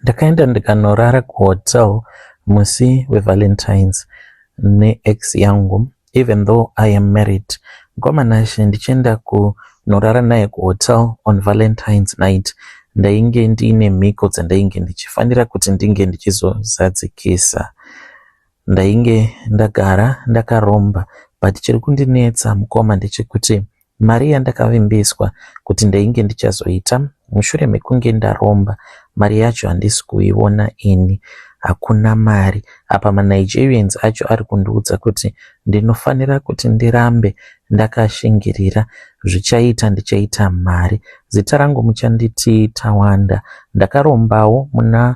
Ndakaenda ndikanorara kuhotel musi weValentines neex yangu even though I am married. Mukoma Nashe ndichienda kunorara naye kuhotel on Valentines night ndainge ndiine mhiko dzandainge ndichifanira kuti ndinge ndichizozadzikisa. Ndainge ndagara ndakaromba but chiri kundinetsa mukoma ndechekuti Mari yandakavimbiswa kuti ndainge ndichazoita mushure mekunge ndaromba mari yacho handisi kuiona ini. Hakuna mari. Apa maNigerians acho ari kundiudza kuti ndinofanira kuti ndirambe ndakashingirira zvichaita ndichaita mari. Zita rangu muchanditi Tawanda. Ndakarombawo muna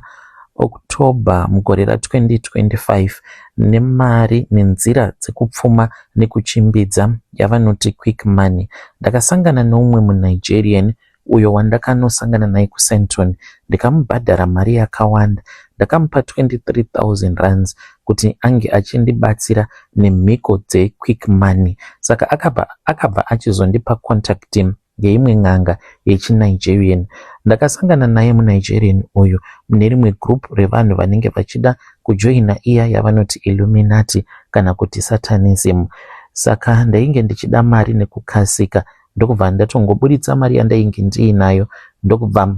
October mugore ra 2025 nemari nenzira dzekupfuma nekuchimbidza yavanoti quick money. Ndakasangana neumwe muNigerian uyo wandakanosangana naye kuSandton ndikamubhadhara mari yakawanda. Ndakamupa 23,000 rands kuti ange achindibatsira nemhiko dzequick money. Saka akabva, akabva achizondipa contact ngeimwe n'anga yechiNigerian. Ndakasangana naye muNigerian uyu mune rimwe group revanhu vanenge vachida kujoina iya yavanoti Illuminati kana kuti Satanism. Saka ndainge ndichida mari nekukasika ndokubva ndatongoburitsa mari yandainge ndiinayo ndokubva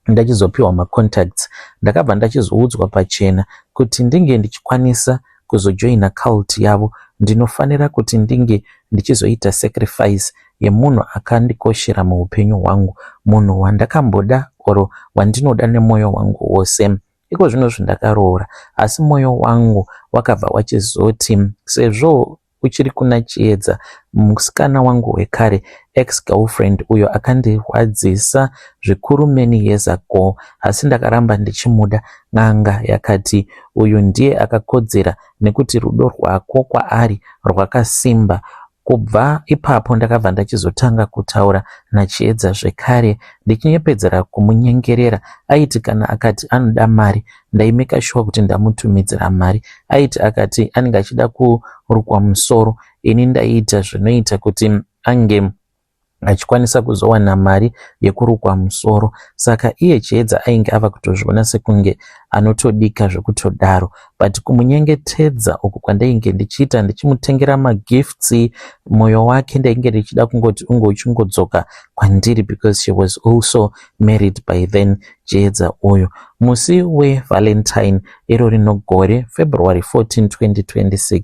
ndachizopiwa macontacts. Ndakabva ndachizoudzwa pachena kuti ndinge ndichikwanisa kuzojoina cult yavo ndinofanira kuti ndinge ndichizoita sacrifice yemunhu akandikoshera muupenyu hwangu, munhu wandakamboda or wandinoda nemwoyo wangu wose. Iko zvino zvindakaroora asi mwoyo wangu wakabva wachizoti sezvo uchiri kuna Chiedza musikana wangu wekare ex girlfriend uyo akandirwadzisa zvikuru many years ago asi ndakaramba ndichimuda. N'anga yakati uyu ndiye akakodzera nekuti rudo rwako kwaari rwakasimba. Kubva ipapo ndakabva ndachizotanga kutaura naChiedza zvekare ndichinyepedzera kumunyengerera. Aiti kana akati anoda mari ndaimeka shuwa kuti ndamutumidzira mari. Aiti akati anenge achida kurukwa musoro ini ndaiita zvinoita kuti ange achikwanisa kuzowana mari yekurukwa musoro. Saka iye Chiedza ainge ava kutozviona sekunge anotodika zvekutodaro. But kumunyengetedza uku kwandainge ndichiita ndichimutengera magifts, mwoyo wake ndainge ndichida kungoti unge uchingodzoka kwandiri because she was also married by then Chiedza uyu. Musi weValentine iro rino gore February 14 2026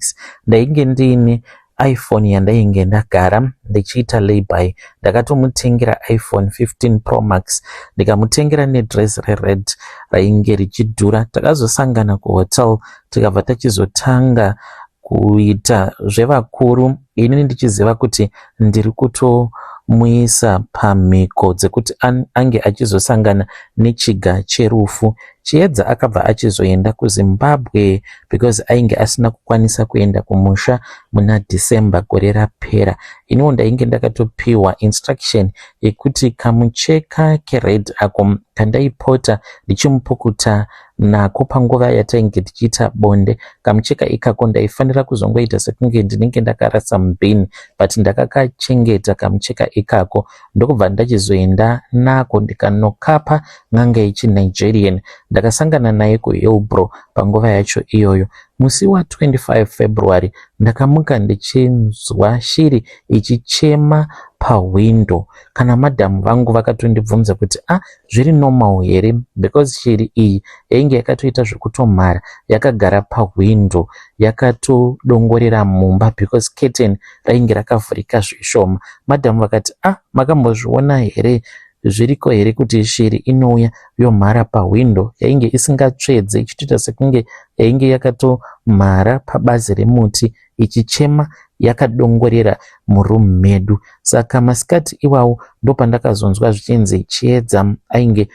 ndainge ndiine iPhone yandainge ndagara ndichiita layby. Ndakatomutengera iPhone 15 Pro Max ndikamutengera nedress rered rainge richidhura. Takazosangana kuhotel tikabva tachizotanga kuita zvevakuru inini ndichiziva kuti ndiri kutomuisa pamhiko dzekuti ange achizosangana nechiga cherufu. Chiedza akabva achizoenda kuZimbabwe because ainge asina kukwanisa kuenda kumusha muna December gore rapera. Iniwo ndainge ndakatopiwa instruction yekuti kamucheka kered ako kandaipota ndichimupukuta nako panguva yatainge tichiita bonde kamucheka ikako ndaifanira kuzongoita sekunge ndinenge ndakarasa mubhini but ndakakachengeta kamucheka ikako ndokubva ndachizoenda nako ndikanokapa n'anga yechinigerian. Ndakasangana naye kuHillbrow panguva yacho iyoyo. Musi wa25 February ndakamuka ndichinzwa shiri ichichema pahwindo. Kana madhamu vangu vakatondibvunza kuti a ah, zviri normal here because shiri iyi yainge yakatoita zvekutomhara yakagara pahwindo yakatodongorera mumba because curtain rainge rakavhurika zvishoma. Madhamu vakati ah, makambozviona here zviriko here kuti shiri inouya yomhara pahwindo yainge isingatsvedze ichitoita sekunge yainge yakatomhara pabazi remuti ichichema yakadongorera muroom medu. Saka masikati iwawo ndopandakazonzwa zvichinzi Chiedza ainge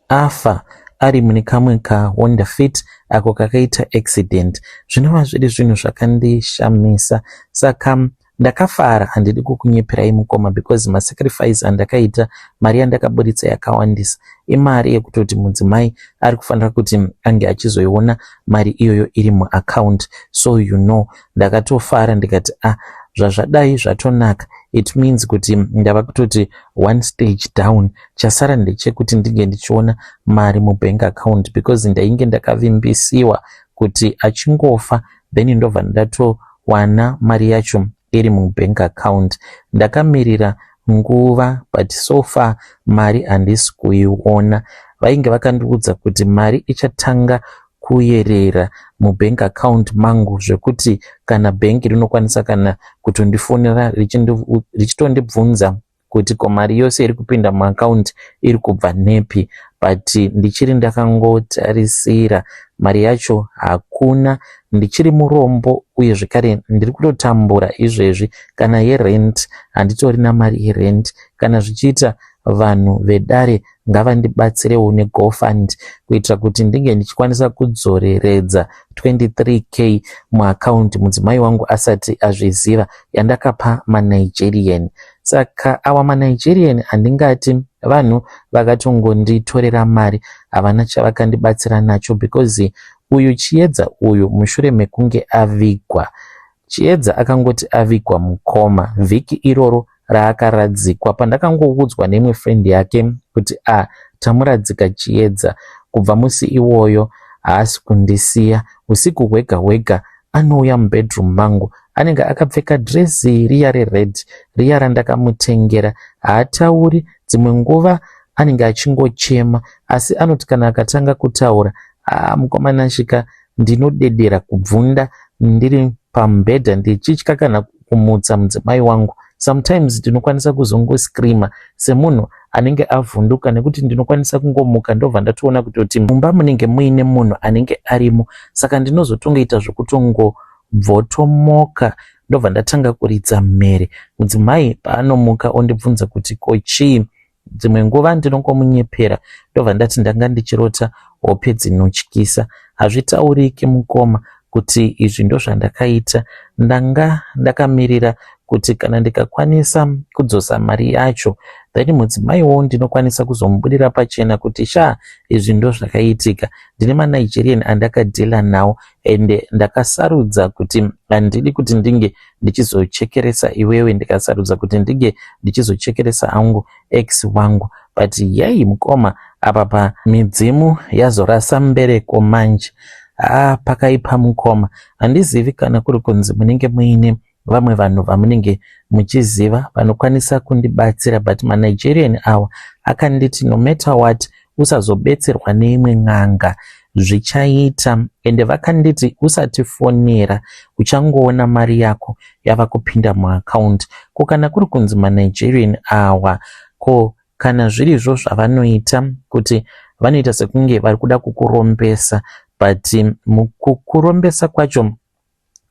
afa ari mune kamwe kaHonda Fit ako kakaita accident zvinova zviri zvinhu zvakandishamisa. Saka ndakafara handidi kukunyeperai mukoma because masacrifice andakaita mari yandakaburitsa yakawandisa imari yekutoti mudzimai ari kufanira kuti ange achizoiona mari iyoyo iri muaccount so you know ndakatofara ndikati ah Zvazvadai zvatonaka, it means kuti ndava kutoti one stage down. Chasara ndechekuti ndinge ndichiona mari mubank account because ndainge ndakavimbisiwa kuti achingofa then ndobva ndatowana mari yacho iri mubank account. Ndakamirira nguva but so far mari handisi kuiona. Vainge vakandiudza kuti mari ichatanga kuyerera mubank account mangu zvekuti kana bhengi rinokwanisa kana kutondifonera richitondibvunza kuti ko mari yose iri kupinda muakaunti iri kubva nepi, but ndichiri ndakangotarisira mari yacho hakuna. Ndichiri murombo uye zvekare ndiri kutotambura izvezvi. Kana yerent handitorina mari yerent. Kana zvichiita vanhu vedare ngavandibatsirewo neGoFund kuitira kuti ndinge ndichikwanisa kudzoreredza 23K muakaunti mudzimai wangu asati azviziva yandakapa maNigerian. Saka awa maNigerian handingati vanhu vakatongonditorera mari, havana chavakandibatsira nacho because uyu Chiedza uyu mushure mekunge avigwa, Chiedza akangoti avigwa mukoma vhiki iroro raakaradzikwa, pandakangoudzwa neimwe friend yake kuti a tamuradzika Chiedza, kubva musi iwoyo haasi kundisiya. Usiku hwega hwega anouya mubedroom mangu, anenge akapfeka dresi riya rered riya randakamutengera. Haatauri, dzimwe nguva anenge achingochema, asi anoti kana akatanga kutaura, aa mukomana svika ndinodedera kubvunda ndiri pamubhedha ndichitya kana kumutsa mudzimai wangu. Sometimes ndinokwanisa kuzongoscreama semunhu anenge avhunduka nekuti ndinokwanisa kungomuka ndobva ndatoona kutoti mumba munenge muine munhu anenge arimo, saka ndinozotongoita zvekutongobvotomoka ndobva ndatanga kuridza mhere. Mudzimai paanomuka ondibvunza kuti ko chii, dzimwe nguva ndinongomunyepera ndobva ndati ndanga ndichirota hope dzinotyisa. Hazvitauriki mukoma kuti izvi ndozvandakaita. Ndanga ndakamirira kuti kana ndikakwanisa kudzosa mari yacho then mudzimaiwo ndinokwanisa kuzomubudira pachena kuti sha izvi ndozvakaitika. Ndine maNigerian andakadhila nawo ende ndakasarudza kuti handidi kuti ndinge ndichizochekeresa iwewe, ndikasarudza kuti ndinge ndichizochekeresa angu ex wangu, but yei mukoma apa pa midzimu yazorasa mbereko manje. Haa pakaipa mukoma, handizivi kana kuri kunzi munenge muine vamwe vanhu vamunenge muchiziva vanokwanisa kundibatsira, but maNigerian awa akanditi no matter what usazobetserwa neimwe n'anga zvichaita, ende vakanditi usatifonera uchangoona mari yako yava kupinda muakaunti. Ko kana kuri kunzi maNigerian awa, ko kana zvirizvo zvavanoita kuti vanoita sekunge vari kuda kukurombesa, but mukukurombesa kwacho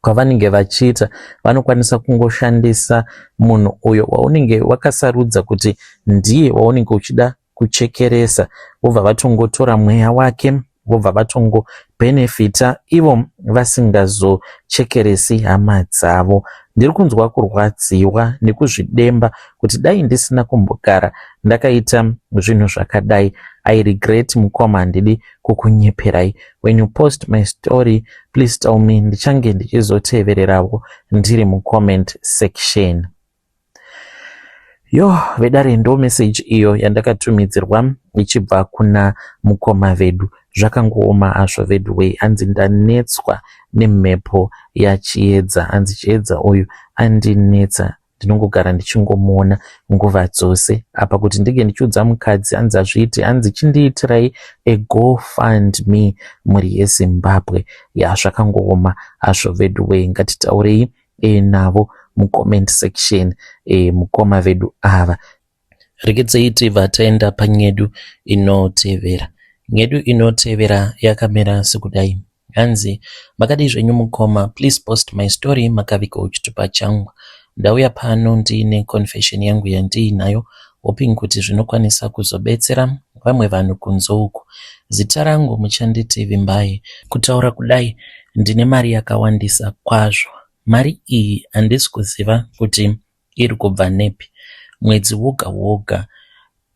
kwavanenge vachiita vanokwanisa kungoshandisa munhu uyo waunenge wakasarudza kuti ndiye waunenge uchida kuchekeresa, vobva vatongotora mweya wake vobva vatongobhenefita ivo vasingazochekeresi hama dzavo. Ndiri kunzwa kurwadziwa nekuzvidemba kuti dai ndisina kumbogara ndakaita zvinhu zvakadai. I regret mukoma, handidi kukunyeperai. When you post my story please tell me, ndichange ndichizotevererawo ndiri mucomment section. Yo vedare, ndo message iyo yandakatumidzirwa ichibva kuna mukoma vedu. Zvakangooma hazvo vedu wei. Hanzi ndanetswa nemhepo yaChiedza, hanzi Chiedza uyu andinetsa, ndinongogara ndichingomuona nguva dzose. Apa kuti ndinge ndichiudza mukadzi hanzi hazviiti, hanzi chindiitirai a GoFund Me mhuri yeZimbabwe. Ya zvakangooma hazvo vedu wei, ngatitaurei navo mucomment section mukoma vedu ava. Regedzei tibva taenda panyedu inotevera. Nyedu inotevera yakamira sekudai. Hanzi makadii zvenyu mukoma, please post my story makavigawo chitupa changu. Ndauya pano ndiine confession yangu yandiinayo, hoping kuti zvinokwanisa kuzobetsera vamwe vanhu kunze uku. Zita rangu muchanditi Vimbai. Kutaura kudai ndine mari yakawandisa kwazvo. Mari iyi handisi kuziva kuti iri kubva nepi. Mwedzi woga woga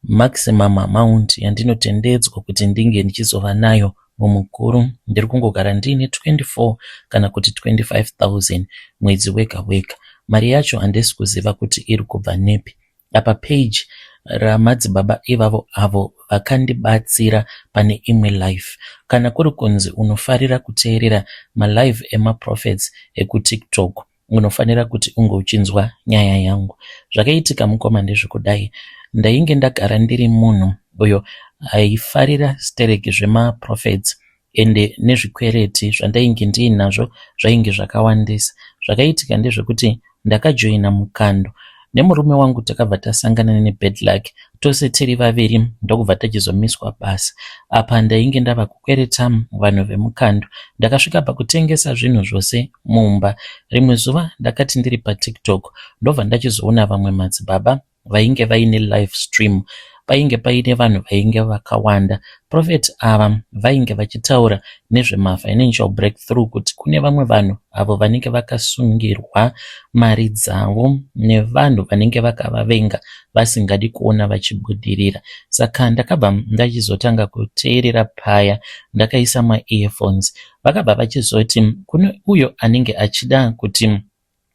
maximum amount yandinotendedzwa kuti ndinge ndichizova nayo mumukuru ndiri kungogara ndiine 24 kana kuti 25,000 mwedzi wega wega. Mari yacho handisi kuziva kuti iri kubva nepi. Apa page ramadzibaba ivavo avo vakandibatsira pane imwe life. Kana kuri kunzi unofarira kuteerera malive emaprophets ekuTikTok unofanira kuti unge uchinzwa nyaya yangu. Zvakaitika mukoma ndezvekudai, ndainge ndagara ndiri munhu uyo aifarira stereki zvemaprophets ende nezvikwereti zvandainge ndiinazvo zvainge zvakawandisa. Zvakaitika ndezvekuti ndakajoina mukando nemurume wangu takabva tasangana nebad luck tose tiri vaviri ndokubva tachizomiswa basa. Apa ndainge ndava kukwereta vanhu vemukando. Ndakasvika pakutengesa zvinhu zvose mumba. Rimwe zuva ndakati ndiri paTikTok ndobva ndachizoona vamwe madzibaba vainge vaine live stream. Painge paine vanhu vainge vakawanda. Prophet ava vainge vachitaura nezvemafinancial breakthrough kuti kune vamwe vanhu avo vanenge vakasungirwa mari dzavo nevanhu vanenge vakavavenga vasingadi kuona vachibudirira. Saka ndakabva ndachizotanga kuteerera paya ndakaisa maearphones. Vakabva vachizoti kune uyo anenge achida kuti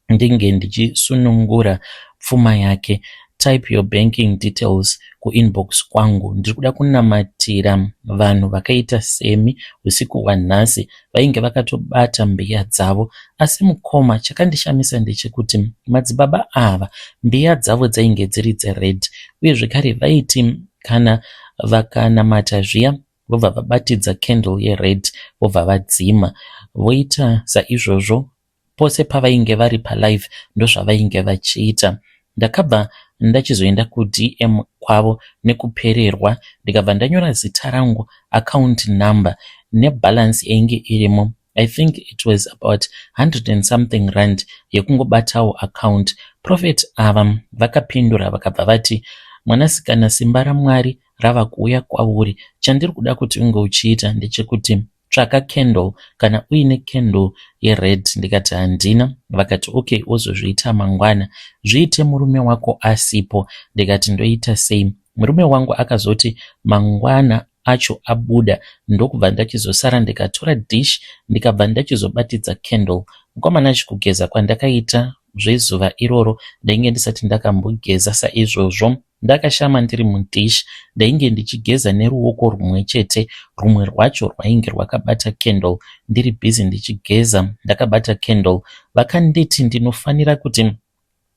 ndinge ndichisunungura pfuma yake type your banking details kuinbox kwangu. Ndiri kuda kunamatira vanhu vakaita semi usiku hwanhasi vainge vakatobata mbiya dzavo. Asi mukoma chakandishamisa ndechekuti madzibaba ava mbiya dzavo dzainge dziri dzered uye zvekare vaiti kana vakanamata zviya vobva vabatidza candle yered vobva vadzima voita saizvozvo pose pavainge vari palive ndozvavainge vachiita. Ndakabva ndachizoenda kuDM kwavo nekupererwa ndikabva ndanyora zita rangu, account number nebalance yainge irimo. I think it was about 100 and something rand yekungobatawo account. Prophet ava vakapindura vakabva vati mwanasikana simba raMwari rava kuuya kwauri. Chandiri kuda kuti unge uchiita ndechekuti tsvaka candle kana uine candle yered. Ndikati handina. Vakati okay wozozviita mangwana, zviite murume wako asipo. Ndikati ndoita sei? Murume wangu akazoti mangwana acho abuda ndokubva ndachizosara ndikatora dish ndikabva ndachizobatidza candle. Mukomana achikugeza kwandakaita zvezuva iroro ndainge ndisati ndakambogeza saizvozvo. Ndakashama ndiri mudish ndainge ndichigeza neruoko rumwe chete rumwe rwacho rwainge rwakabata candle. Ndiri busy ndichigeza ndakabata candle. Vakanditi ndinofanira kuti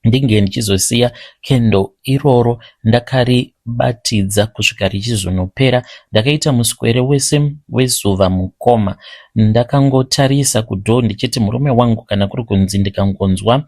ndinge ndichizosiya candle iroro ndakaribatidza kusvika richizonopera. Ndakaita muswere wese wezuva mukoma. Ndakangotarisa kudoor ndichiti murume wangu kana kuri kunzi ndikangonzwa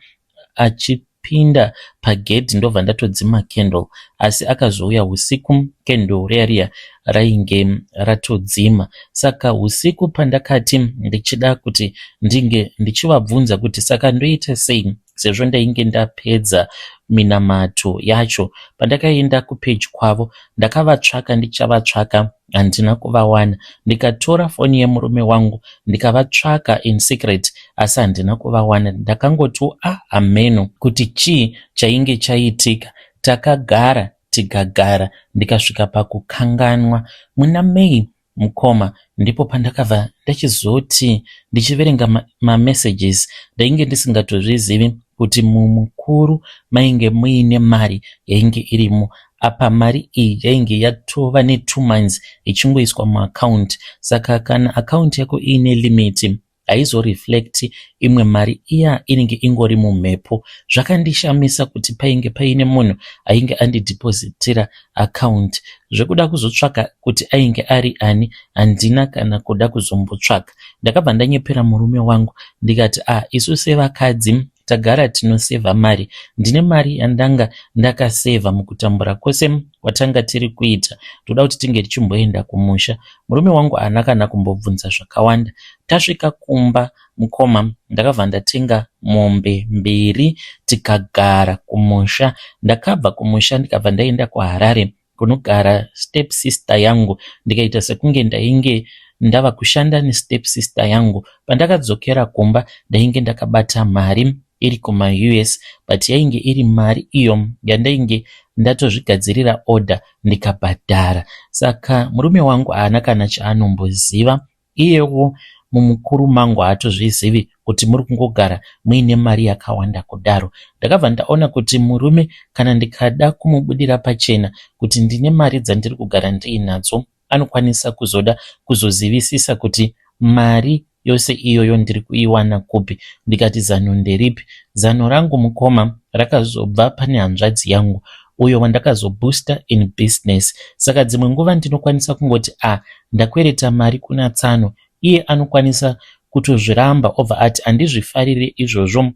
achipinda pagedhi ndobva ndatodzima candle. Asi akazouya usiku candle riya riya rainge ratodzima. Saka usiku pandakati ndichida kuti ndinge ndichivabvunza kuti saka ndoita sei sezvo ndainge ndapedza minamato yacho. Pandakaenda kupeji kwavo ndakavatsvaka ndichavatsvaka handina kuvawana. Ndikatora foni yemurume wangu ndikavatsvaka in secret asi handina kuvawana. Ndakangoti ah hameno kuti chii chainge chaitika. Takagara tikagara ndikasvika pakukanganwa. Muna May mukoma ndipo pandakabva ndachizoti ndichiverenga mamessages ndainge ndisingatozvizivi kuti mumukuru mainge muine mari yainge irimo. Apa mari iyi yainge yatova ne2 months ichingoiswa muaccount. Saka kana account yako iine limit haizoreflect imwe mari iya inenge ingori mumhepo. Zvakandishamisa kuti painge paine munhu ainge andidhipozitira account. Zvekuda kuzotsvaka kuti ainge ari ani handina kana kuda kuzombotsvaka. Ndakabva ndanyepera murume wangu ndikati ah isu sevakadzi tagara tinosevha mari. Ndine mari yandanga ndakasevha mukutambura kwose kwatanga tiri kuita. Ndoda kuti tinge tichimboenda kumusha. Murume wangu haana kana kumbobvunza zvakawanda. Tasvika kumba mukoma ndakabva ndatenga mombe mbiri tikagara kumusha. Ndakabva kumusha ndikabva ndaenda kuHarare kunogara step sister yangu ndikaita sekunge ndainge ndava kushanda nestep sister yangu. Pandakadzokera kumba ndainge ndakabata mari iri kumaUS but yainge iri mari iyo yandainge ndatozvigadzirira order ndikabhadhara. Saka murume wangu haana kana chaanomboziva. Iyewo mumukuru mangu haatozvizivi. kuti muri kungogara muine mari yakawanda kudaro. Ndakabva ndaona kuti murume kana ndikada kumubudira pachena kuti ndine mari dzandiri kugara ndiinadzo anokwanisa kuzoda kuzozivisisa kuti mari yose iyoyo ndiri kuiwana kupi ndikati zano nderipi. Zano rangu mukoma rakazobva pane hanzvadzi yangu uyo wandakazobooster in business saka dzimwe nguva ndinokwanisa kungoti a ah, ndakwereta mari kuna tsano iye anokwanisa kutozviramba obva ati handizvifarire izvozvo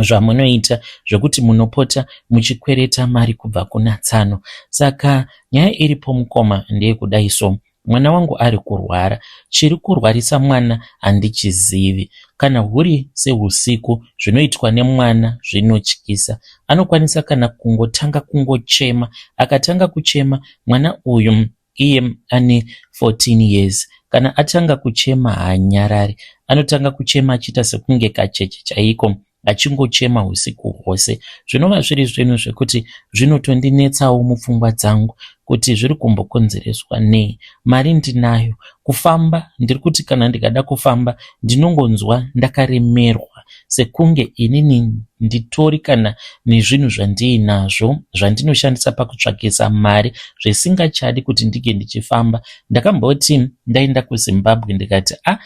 zvamunoita zvekuti munopota muchikwereta mari kubva kuna tsano. Saka nyaya iripo mukoma ndeyekudai so mwana wangu ari kurwara chiri kurwarisa mwana handichizivi kana huri sehusiku zvinoitwa nemwana zvinotyisa anokwanisa kana kungotanga kungochema akatanga kuchema mwana uyu iye ane 14 years kana atanga kuchema haanyarari anotanga kuchema achiita sekunge kacheche chaiko achingochema husiku hwose zvinova zviri zvinhu zvekuti zvinotondinetsawo mupfungwa dzangu kuti zviri kumbokonzereswa nei mari ndinayo kufamba ndiri kuti kana ndikada kufamba ndinongonzwa ndakaremerwa sekunge inini nditori kana nezvinhu zvandiinazvo zvandinoshandisa pakutsvakisa mari zvisingachadi kuti ndinge ndichifamba. Ndakamboti ndaenda kuZimbabwe ndikati ah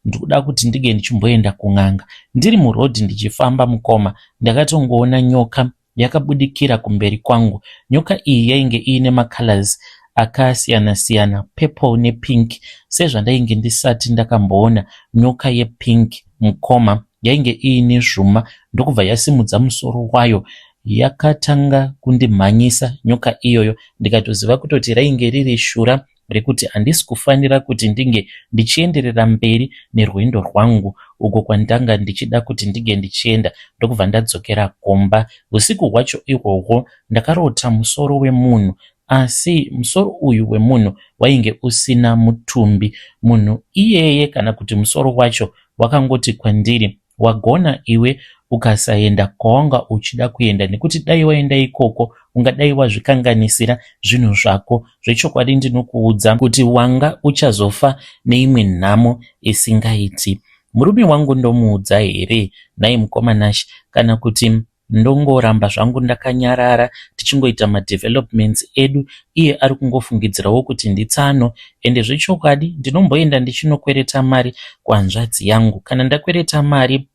ndikuda kuti ndinge ndichimboenda kun'anga. Ndiri muroad ndichifamba mukoma ndakatongoona nyoka yakabudikira kumberi kwangu. Nyoka iyi yainge iine macolors akasiyana siyana purple nepink sezvandainge ndisati ndakamboona nyoka yepink mukoma yainge iine zvuma ndokubva yasimudza musoro wayo yakatanga kundimhanyisa nyoka iyoyo ndikatoziva kutoti rainge riri shura rekuti handisi kufanira kuti ndinge ndichienderera mberi nerwendo rwangu uko kwandanga ndichida kuti ndinge ndichienda ndokubva ndadzokera kumba. Husiku hwacho ihwohwo ndakarota musoro wemunhu asi musoro uyu wemunhu wainge usina mutumbi. Munhu iyeye kana kuti musoro wacho wakangoti kwandiri Wagona iwe ukasaenda kwawanga uchida kuenda nekuti dai waenda ikoko ungadai wazvikanganisira zvinhu zvako. Zvechokwadi ndinokuudza kuti wanga uchazofa neimwe nhamo isingaiti. Murume wangu ndomuudza here nhai mukoma Nashy kana kuti Ndongoramba zvangu ndakanyarara tichingoita madevelopments edu iye ari kungofungidzirawo kuti nditsano ende zvechokwadi ndinomboenda ndichinokwereta mari kuhanzvadzi yangu. Kana ndakwereta mari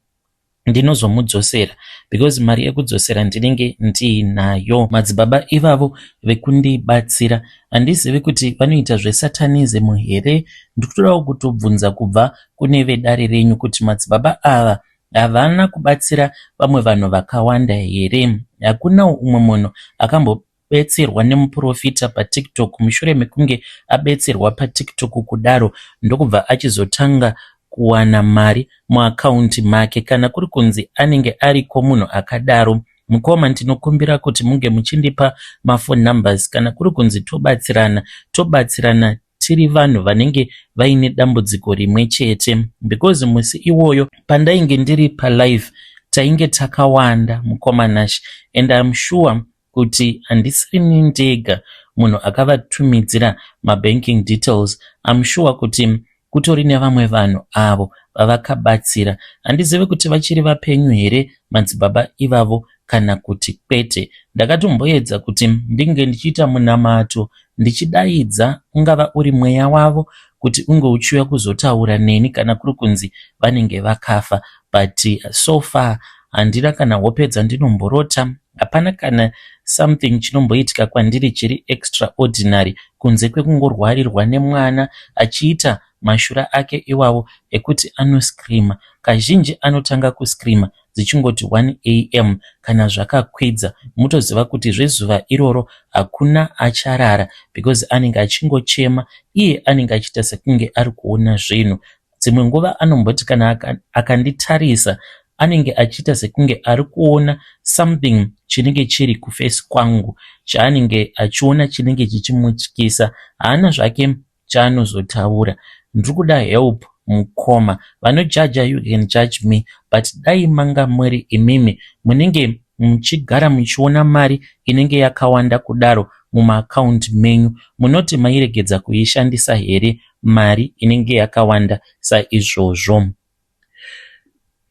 ndinozomudzosera because mari yekudzosera ndinenge ndiinayo. Madzibaba ivavo vekundibatsira handizivi kuti vanoita zvesatanism here ndikutodawo kutobvunza kubva kune vedare renyu kuti madzibaba ava Havana kubatsira vamwe vanhu vakawanda here? Hakunawo umwe munhu akambobetserwa nemuporofita paTikTok mushure mekunge abetserwa paTikTok kudaro ndokubva achizotanga kuwana mari muakaunti make. Kana kuri kunzi anenge ariko munhu akadaro, mukoma ndinokumbira kuti munge muchindipa maphone numbers kana kuri kunzi tobatsirana, tobatsirana tiri vanhu vanenge vaine dambudziko rimwe chete because musi iwoyo pandainge ndiri palive tainge takawanda mukoma Nash and I'm sure kuti handisirini ndega munhu akavatumidzira mabanking details. I'm sure kuti kutori nevamwe vanhu avo vavakabatsira. Handizive kuti vachiri vapenyu here madzibaba ivavo kana kuti kwete. Ndakatomboedza kuti ndinge ndichiita munamato ndichidaidza ungava uri mweya wavo kuti unge uchiuya kuzotaura neni kana kuri kunzi vanenge vakafa but so far handina kana hope dzandinomborota hapana kana something chinomboitika kwandiri chiri extraordinary kunze kwekungorwarirwa nemwana achiita mashura ake iwawo ekuti anoscreamer kazhinji anotanga kuscreamer dzichingoti 1 am kana zvakakwidza mutoziva kuti zvezuva iroro hakuna acharara because anenge achingochema iye anenge achiita sekunge ari kuona zvinhu. Dzimwe nguva anomboti kana akanditarisa anenge achiita sekunge ari kuona something chinenge chiri kuface kwangu chaanenge achiona chinenge chichimutyisa. Haana zvake chaanozotaura. Ndiri kuda help mukoma. Vanojaja you can judge me but dai manga muri imimi munenge muchigara muchiona mari inenge yakawanda kudaro mumaaccount menyu munoti mairegedza kuishandisa here mari inenge yakawanda saizvozvo.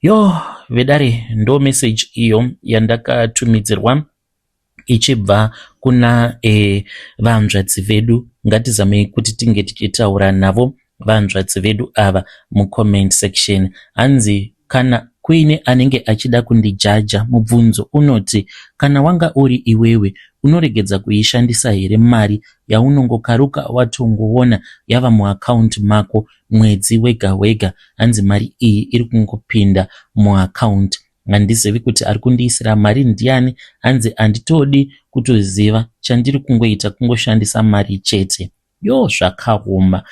Yo vedare, ndo message iyo yandakatumidzirwa ichibva kuna vanzvadzi vedu. Ngatizamei kuti tinge tichitaura navo vanzvadzi vedu ava mucomment section. Hanzi kana kuine anenge achida kundijaja, mubvunzo unoti, kana wanga uri iwewe, unoregedza kuishandisa here mari yaunongokaruka watongoona yava muakaunti mako mwedzi wega wega? Hanzi mari iyi iri kungopinda muakaunti, handizivi kuti ari kundiisira mari ndiani. Hanzi handitodi kutoziva, chandiri kungoita kungoshandisa mari chete. Yo, zvakaoma,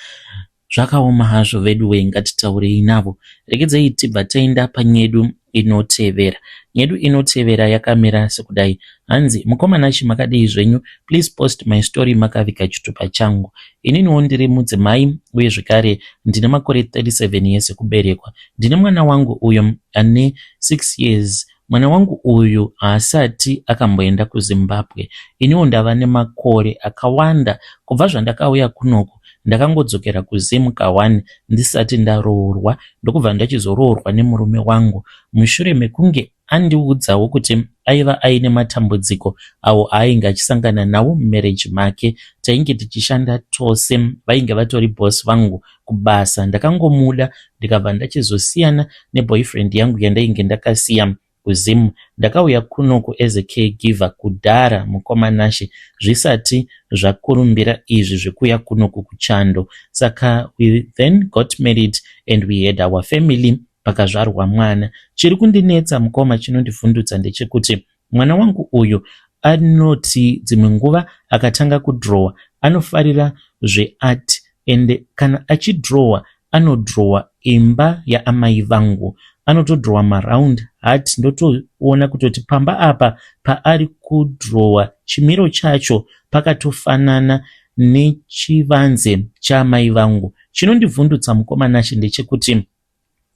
zvakaoma hazvo vedu wee. Ngatitaurei navo. Regedzei tibva taenda panyedu inotevera. Nyedu inotevera yakamira sekudai. Hanzi, "Mukoma Nashe, makadii zvenyu? Please post my story makaviga chitupa changu. Ininiwo ndiri mudzimai uye zvekare ndine makore 37 years ekuberekwa. Ndine mwana wangu uyo ane 6 years. Mwana wangu uyu haasati akamboenda kuZimbabwe. Iniwo ndava nemakore akawanda kubva zvandakauya kunoku. Ndakangodzokera kuZim ka1 ndisati ndaroorwa, ndokubva ndachizoroorwa nemurume wangu mushure mekunge andiudzawo kuti aiva aine matambudziko awo aainge achisangana nawo mumarriage make. Tainge tichishanda tose, vainge vatori boss vangu kubasa. Ndakangomuda, ndikabva ndachizosiyana neboyfriend yangu yandainge ndakasiya kuZim. Ndakauya kunoku as a caregiver kudhara, mukoma Nashe, zvisati zvakurumbira izvi zvekuuya kunoku kuchando. Saka we then got married and we had our family, pakazvarwa mwana. Chiri kundinetsa, mukoma, chinondivhundutsa ndechekuti mwana wangu uyu anoti dzimwe nguva akatanga kudhirowa, anofarira zveart, ende kana achidhirowa anodhirowa imba yaamai vangu. Anotodhirowa maround heart, ndotoona kutoti pamba apa paari kudhirowa chimiro chacho pakatofanana nechivanze chaamai vangu. Chinondivhundutsa, mukoma Nashe, ndechekuti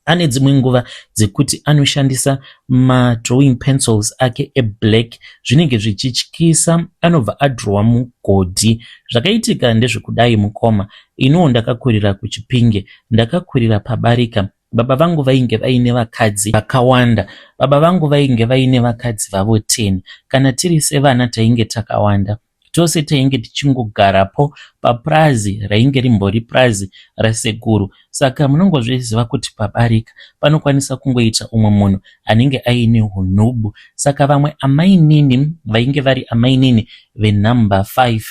ane dzimwe nguva dzekuti anoshandisa madrawing pencils ake eblack, zvinenge zvichityisa, anobva adhirowa mugodhi. Zvakaitika ndezvekudai, mukoma. Iniwo ndakakurira kuChipinge, ndakakurira pabarika. Baba vangu vainge vaine vakadzi vakawanda. Baba vangu vainge vaine vakadzi vavo 10. Kana tiri sevana tainge takawanda tose, tainge tichingogarapo papurazi rainge rimbori purazi rasekuru. Saka munongozviziva kuti pabarika panokwanisa kungoita umwe munhu anenge aine unhubu. Saka vamwe amainini vainge vari amainini venhamba 5,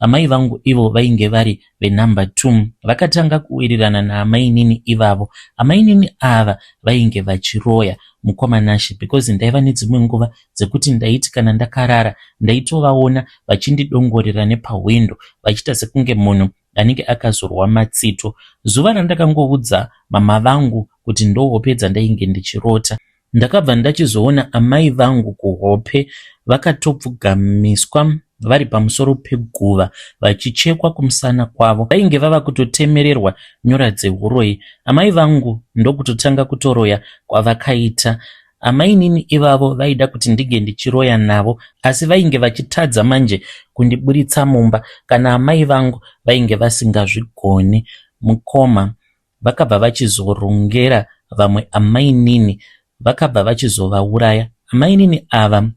amai vangu ivo vainge vari venhamba 2, vakatanga kuwirirana naamainini ivavo. Amainini ava vainge vachiroya, mukoma Nashe, because ndaiva nedzimwe nguva dzekuti ndaiti kana ndakarara ndaitovaona vachindidongorera nepahwindo, vachiita sekunge munhu anenge akazorwa matsito. Zuva randakangoudza mama vangu kuti ndohope dzandainge ndichirota, ndakabva ndachizoona amai vangu kuhope vakatopfugamiswa vari pamusoro peguva, vachichekwa kumusana kwavo. Vainge vava kutotemererwa nyora dzeuroyi. Amai vangu ndokutotanga kutoroya kwavakaita. Amainini ivavo vaida kuti ndinge ndichiroya navo, asi vainge vachitadza manje kundiburitsa mumba. Kana amai vangu vainge vasingazvigoni, mukoma. Vakabva vachizorongera vamwe amainini, vakabva vachizovauraya. Amainini ava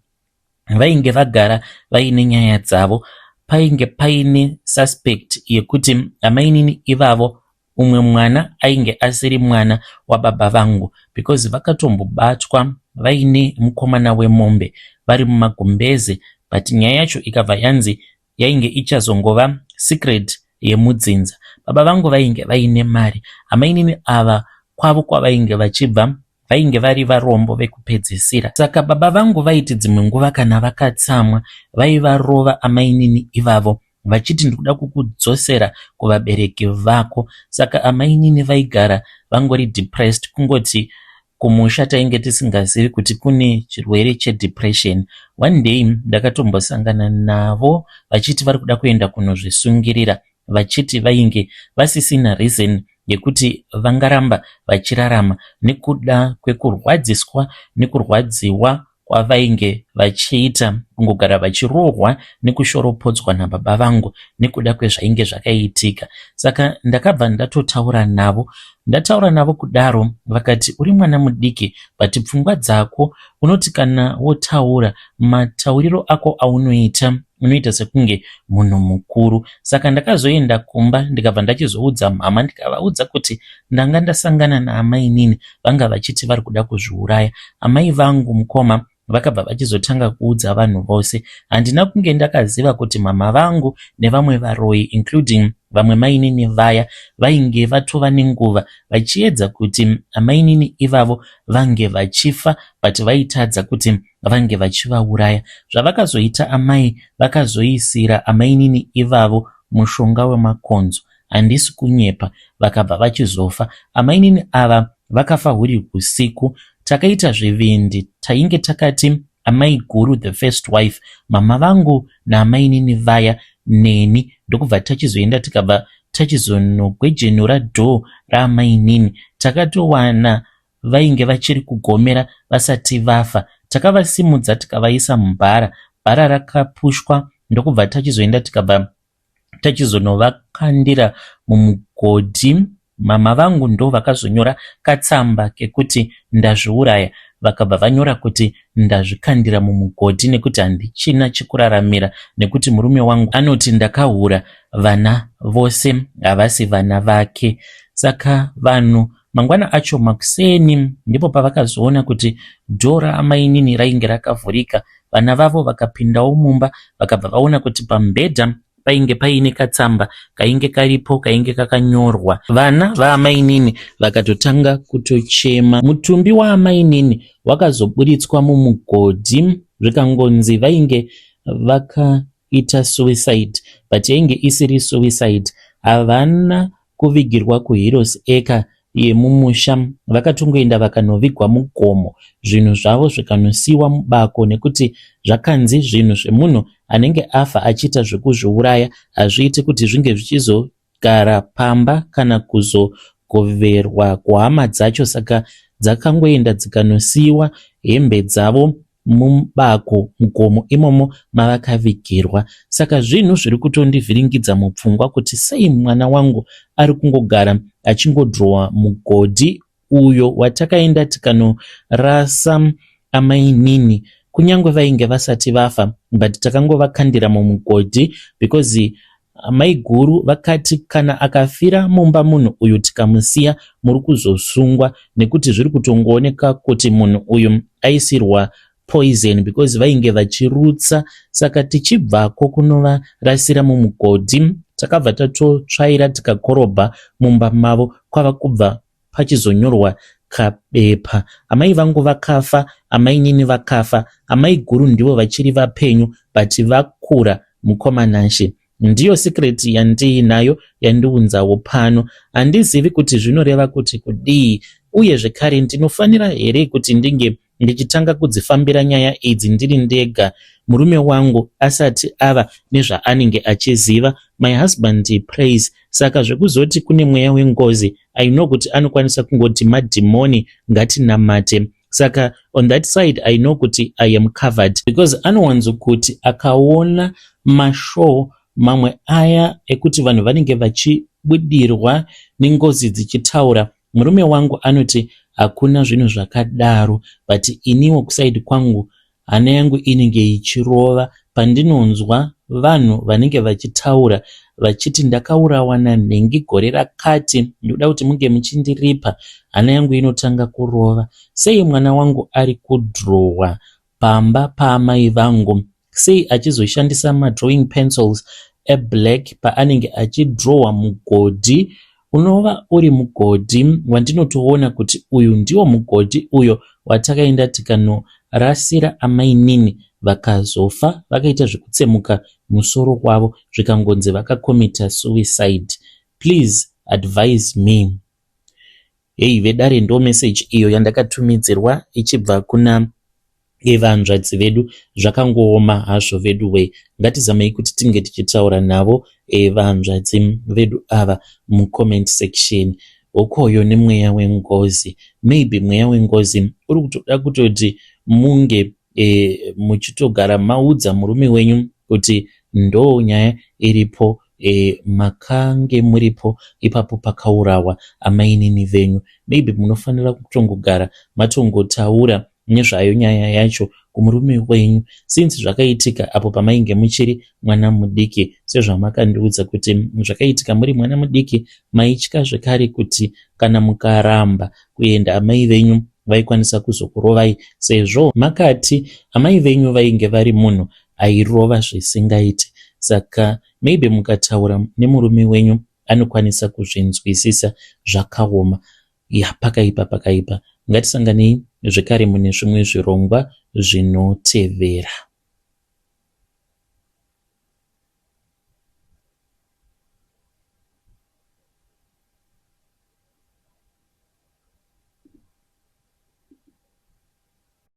vainge vagara vaine nyaya dzavo. Painge paine suspect yekuti amainini ivavo umwe mwana ainge asiri mwana wababa vangu, because vakatombobatwa vaine mukomana wemombe vari mumagumbeze, but nyaya yacho ikabva yanzi yainge ichazongova secret yemudzinza. Baba vangu vainge vaine mari. Amainini ava kwavo kwavainge vachibva vainge vari varombo vekupedzisira. Saka baba vangu vaiti dzimwe nguva kana vakatsamwa vaivarova amainini ivavo, vachiti, "Ndikuda kukudzosera kuvabereki vako." Saka amainini vaigara vangori depressed. Kungoti kumusha tainge tisingazivi kuti kune chirwere chedepression. One day ndakatombosangana navo vachiti vari kuda kuenda kunozvisungirira, vachiti vainge vasisina reason yekuti vangaramba vachirarama nekuda kwekurwadziswa nekurwadziwa. kwavainge vachiita kungogara vachirohwa nekushoropodzwa nababa vangu nekuda kwezvainge zvakaitika. Saka ndakabva ndatotaura navo. Ndataura navo kudaro vakati uri mwana mudiki but pfungwa dzako unoti kana wotaura matauriro ako aunoita unoita sekunge munhu mukuru. Saka ndakazoenda kumba ndikabva ndachizoudza mhama ndikavaudza kuti ndanga ndasangana naamainini vanga vachiti vari kuda kuzviuraya. Amai vangu mukoma vakabva vachizotanga kuudza vanhu vose. Handina kunge ndakaziva kuti mhamha vangu nevamwe varoyi including vamwe mainini vaya vainge vatova nenguva vachiedza kuti amainini ivavo vange vachifa but vaitadza kuti vange vachivauraya. Zvavakazoita amai vakazoisira amainini ivavo mushonga wemakonzo. Handisi kunyepa vakabva vachizofa. Amainini ava vakafa huri husiku. Takaita zvivindi tainge takati amaiguru the first wife, mama vangu naamainini vaya neni ndokubva tachizoenda tikabva tachizonogwejenura door raamainini. Takatowana vainge vachiri kugomera vasati vafa. Takavasimudza tikavaisa mubhara. Bhara rakapushwa ndokubva tachizoenda tikabva tachizonovakandira mumugodhi. Mhamha vangu ndovakazonyora katsamba kekuti ndazviuraya vakabva vanyora kuti ndazvikandira mumugodhi nekuti handichina chekuraramira nekuti murume wangu anoti ndakahura vana vose havasi vana vake. Saka vanhu mangwana acho makuseni ndipo pavakazoona kuti dhoo raamainini rainge rakavhurika. Vana vavo vakapindawo mumba vakabva vaona kuti pamubhedha painge paine katsamba kainge karipo kainge kakanyorwa. Vana vaamainini vakatotanga kutochema. Mutumbi waamainini wakazoburitswa mumugodhi zvikangonzi vainge vakaita suicide but yainge isiri suicide. Havana kuvigirwa kuHeroes Acre yemumusha vakatongoenda vakanovigwa mugomo zvinhu zvavo zvikanosiiwa mubako nekuti zvakanzi zvinhu zvemunhu anenge afa achiita zvekuzviuraya hazviiti kuti zvinge zvichizogara pamba kana kuzogoverwa kuhama dzacho saka dzakangoenda dzikanosiiwa hembe dzavo mubako mugomo imomo mavakavigirwa. Saka zvinhu zviri kutondivhiringidza mupfungwa kuti sei mwana wangu ari kungogara achingodhirowa mugodhi uyo watakaenda tikanorasa amainini kunyange vainge vasati vafa but takangovakandira mumugodhi because Maiguru vakati kana akafira mumba munhu uyu tikamusiya muri kuzosungwa nekuti zviri kutongooneka kuti munhu uyu aisirwa poison because vainge vachirutsa saka tichibvako kunovarasira mumugodhi takabva tatotsvaira tikakorobha mumba mavo kwava kubva pachizonyorwa kabepa. Amai vangu vakafa, amainini vakafa, amaiguru ndivo vachiri vapenyu but vakura mukoma Nashe. Ndiyo secret yandiinayo yandiunzawo pano. Handizivi kuti zvinoreva kuti kudii uye zvekare ndinofanira here kuti ndinge ndichitanga kudzifambira nyaya idzi ndiri ndega murume wangu asati ava nezvaanenge achiziva. My husband prays saka zvekuzoti kune mweya wengozi I know kuti anokwanisa kungoti madhimoni ngatinamate saka on that side I know kuti I am covered because anowanzokuti akaona mashow mamwe aya ekuti vanhu vanenge vachibudirwa nengozi dzichitaura Murume wangu anoti hakuna zvinhu zvakadaro but iniwo kuside kwangu hana yangu inenge ichirova pandinonzwa vanhu vanenge vachitaura vachiti ndakaurawa nanhingi gore rakati ndoda kuti munge muchindiripa hana yangu inotanga kurova. Sei mwana wangu ari kudhirowa pamba paamai vangu Sei achizoshandisa madrawing pencils eblack paanenge achidrowa mugodhi unova uri mugodhi wandinotoona kuti uyu ndiwo mugodhi uyo watakaenda tikanorasira amainini vakazofa vakaita zvekutsemuka musoro wavo zvikangonzi vakakomita suicide. Please advise me. Hey vedare ndo message iyo yandakatumidzirwa ichibva kuna vanzvadzi vedu zvakangooma hazvo veduwee ngatizamei kuti tinge tichitaura navo vanzvadzi vedu ava mucomment section hokoyo nemweya wengozi maybe mweya wengozi uri kutoda kutoti munge. e, muchitogara maudza murume wenyu kuti ndo nyaya iripo e, makange muripo ipapo pakaurawa amainini venyu. Maybe munofanira kutongogara matongotaura nezvayo nyaya yacho kumurume wenyu since zvakaitika apo pamainge muchiri mwana mudiki sezvamakandiudza kuti zvakaitika muri mwana mudiki maitya zvekare kuti kana mukaramba kuenda amai venyu vaikwanisa kuzokurovai sezvo makati amai venyu vainge vari munhu airova zvisingaiti saka maybe mukataura nemurume wenyu anokwanisa kuzvinzwisisa zvakaoma ya pakaipa pakaipa ngatisanganei zvekare mune zvimwe zvirongwa zvinotevera.